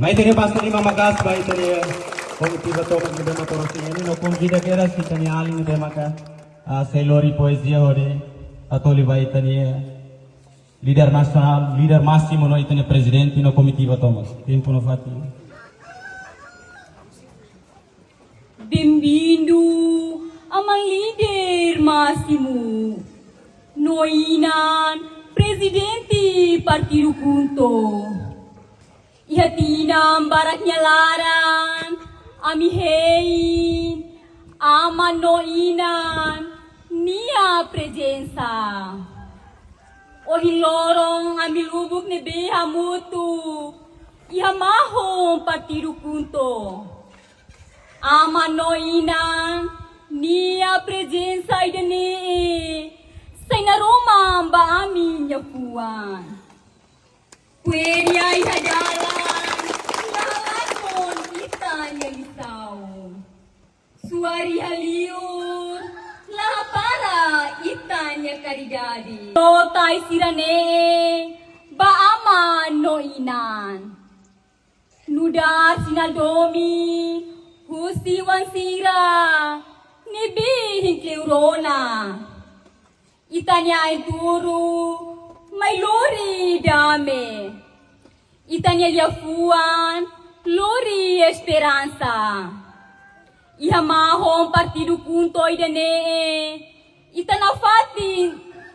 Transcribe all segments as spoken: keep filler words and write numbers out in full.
Ita-nia basa liman maka'as ba ita-nia komitiva tomak ne'ebé mak to'o ohin ne'e, no konvida kedas ita-nia alin ne'ebé maka, ah, sei lori poezia hodi hatoli ba ita-nia líder nasionál, líder másimu no ita-nia prezidente no komitiva tomak. Tempu no fatin. Bem-vindo, aman líder másimu no inan prezidente partidu KHUNTO. Iha tinan barak nia laran, ami hein aman no inan nia prezensa. Ohin loron ami lubuk ne'ebé hamutuk iha mahon partidu KHUNTO. Aman no inan nia prezensa ida-ne'e sai naroman ba ami-nia fuan. Poeira iha dalan la halakon ita-nia lisaun. Suar iha liur la hapara ita-nia karidade. To'o oin sira-ne'e ba aman no inan. Nu'udar sinál domin husi oan sira ne'ebé hein kleur ona. Ita-nia ain-turu mai lori dame. Ita-nia liafuan lori esperansa. Iha mahon partidu KHUNTO ida-ne'e, ita nafatin,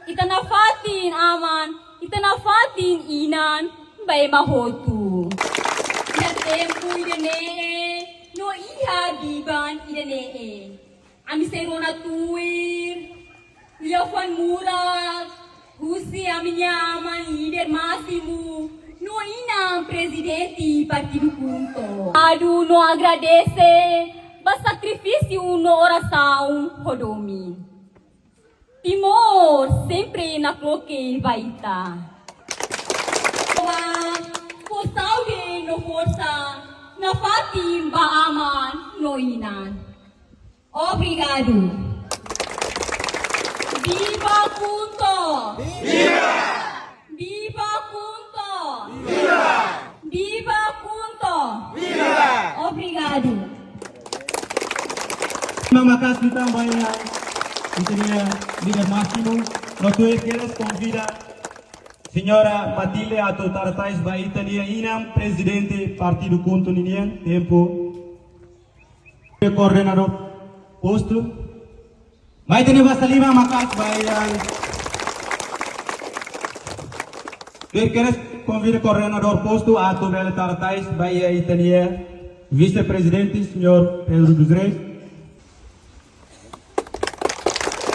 ita nafatin aman, ita nafatin inan ba ema hotu. Iha tempu ida-ne'e, no iha biban ida-ne'e, ami sei rona tuir liafuan murak husi ami-nia aman líder másimu no inan prezidente partidu KHUNTO. Adu no agradese ba sakrifísiu no orasaun ho domin. Timor sempre nakloke ba ita. Fó saúde no forsa nafatin ba aman no inan. Obrigadu. Viva KHUNTO! Viva! Viva KHUNTO! Viva! Viva KHUNTO! Viva! Obrigadu. Mama Kaspi também, ita-nia líder másimu, no tuir kedas konvida señora Matilde atu tara tais ba ita-nia inan prezidente partidu KHUNTO ninian, tempu. Koordenadór postu. Mai ita-nia basa liman maka'as ba iha. Tuir kedas konvida koordenadór postu atu bele tara tais ba iha ita-nia vise-prezidente, señór Pedro dos Reis.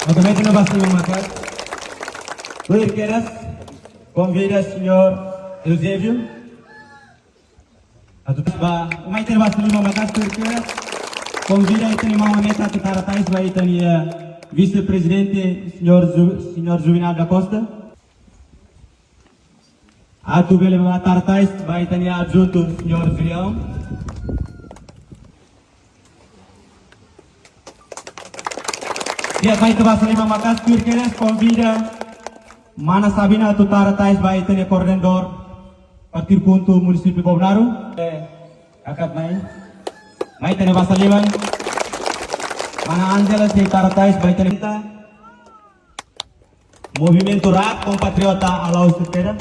Oke, mai ita-nia basa liman maka'as. Tuir kedas konvida señór Eusébio. Atu tais ba, mai ita-nia basa liman maka'as tuir kedas. Konvida ita-nia maun Aneta atu tara tais ba ita-nia vise-prezidente, señór Ju-, señór Juvenal da Costa. Atu bele ba tara tais ba ita-nia adjuntu, señór Julião. Di'ak, mai ita-nia basa liman maka'as tuir kedas konvida mana Sabina atu tara tais ba ita-nia koordenadór partidu KHUNTO munisípiu Bobonaro. Eh, hakat mai. Mai ita-nia basa liman. Mana Angela sei tara tais ba ita-nia Movimentu Rak Kompatriota Alaus Cepeda.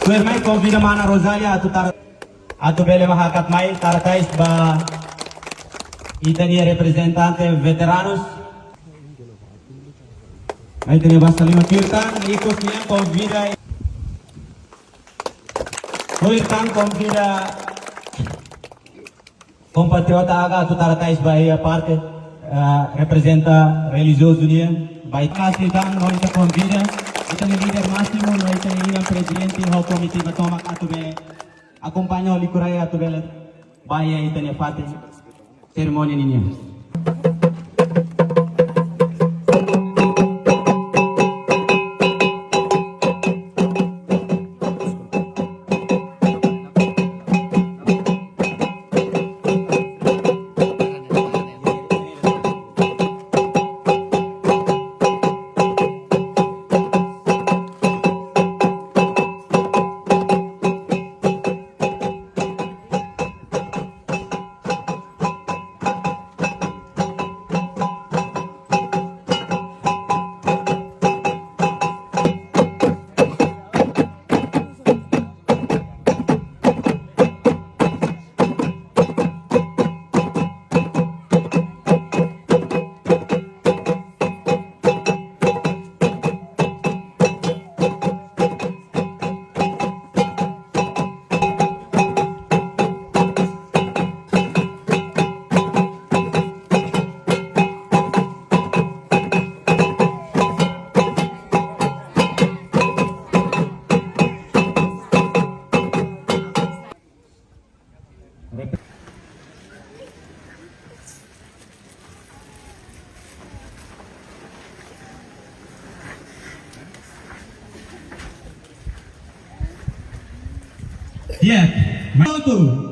Tuirmai konvida mana Rosalia atu tara, atu bele ba hakat mai tara tais ba ita-nia reprezentante veteranus. Mai ita-nia basa liman tuir tan, ikus nian konvida. Tuir tan konvida kompatriota Aga atu tara tais ba iha parte, eh, reprezenta relijiozu nian, ba iha. Kaspi tan, no ita konvida ita-nia líder másimu, no ita-nia inan prezidente ho komitiva tomak atu bele akompaña ho liurai atu bele ba iha ita-nia fatin serimónia ninian. Ya, minutu.